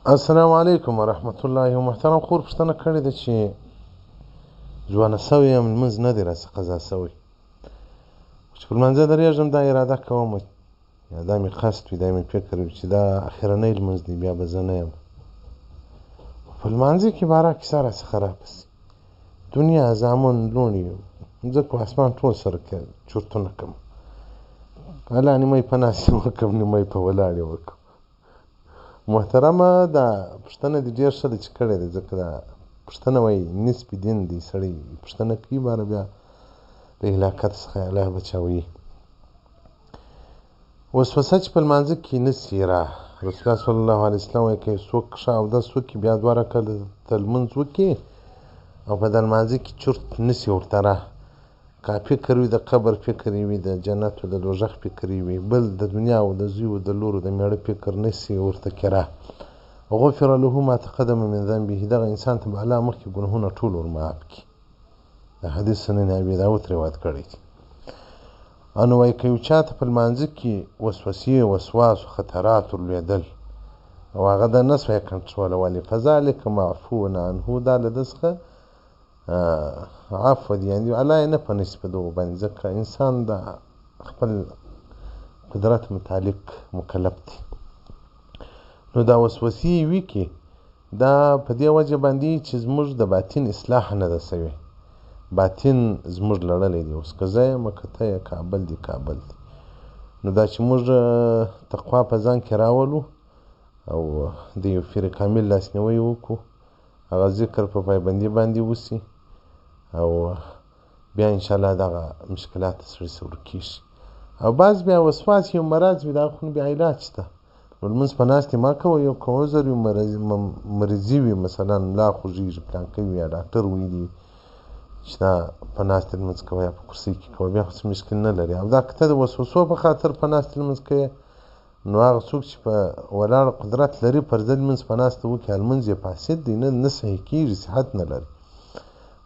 السلام علیکم ورحمت الله. یو محترم خور پوښتنه کړې ده چې ځوانه سوی یم، لمونځ نه دی راڅخه قضا سوی، چې په لمانځه درېږم دا اراده کوم، یا دا مې قصد وي، دا مې فکر وي چې دا اخرنی لمونځ دی، بیا به زه نه یم. په لمانځه کې باره کیسه راڅخه خرابه سي، دنیا، زامن، لوڼې، مځکه او اسمان ټول سره چورتونه کوم، الله نیمه یې په ناستې وکړم، نیمه یې په ولاړې وکړم. محترمه دا پوښتنه دې ډېر ښه ده چې کړې ده، ځکه دا پوښتنه وایي نصف دین دی، سړی پوښتنه کوي باره بیا د هلاکت څخه الله بچوي. وسوسه چې په لمانځه کې نه سي را، رسول الله صلی الله علیه وسلم وایي که څوک ښه اودس وکړي بیا دوه رکعته لمونځ وکړي او په د لمانځه کې چرت نه سي ورته را، که فکر وي د قبر فکر یې وي، د جنت او د دوږخ فکر یې وي، بل د دنیا او د زوی او د لور او د مېړه فکر نه سي ورته کرا، غفر له ما تقدم من ذنبه، دغه انسان ته به الله مخکې ګناهونه ټول ور معاف کړي. دا حدیث سنن ابي داود روایت کړی دی. انو وایي که یو چا ته په لمانځه کې وسوسې، وسواس او خطرات ورلوېدل او هغه دا نه سوای کنټرولولی، فذلک معفو عنه، دا له ده څخه عفو دی، یعنی الله یې نه پنسي په دغو باندې، ځکه انسان د خپل قدرت متعلق مکلف دی. نو دا وسوسې وي کې دا په دې وجه باندې چې زموږ د باطن اصلاح نه ده سوې، باطن زموږ لړلی دی، اوس که زه یم که ته یې، کابل دی کابل دی. نو دا چې موږ تقوا په ځان کې راولو او د یو پیر کامل لاسنیوی وکړو، هغه ذکر په پایبندي باندې وسي او بیا انشاءالله دغه مشکلات سړي سره ورکېږي. او بعض بیا وسواس یو مرض وي، د هغه خو بیا علاج شته. نو لمونځ په ناستې مه کوه، یو که عذر وي، مرضي وي، مثلا ملا خوږېږي، پلانکی وي، یا ډاکټر ویلي چې دا په ناستې لمونځ کوه یا په کرسۍ کې کوه، بیا خو څه مشکل نه لري. او دا که ته د وسوسو په خاطر په ناستې لمونځ کوې، نو هغه څوک چې په ولاړ قدرت لري پر ځای لمونځ په ناسته وکړي، لمونځ یې فاسد دی، نه صحیح کېږي، صحت نه لري.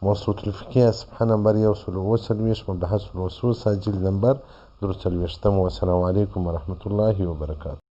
موسوعة الفقهیه صفحه نمبر 147، مبحث الوسوسه، جلد نمبر 43. والسلام علیکم ورحمة الله وبرکاته.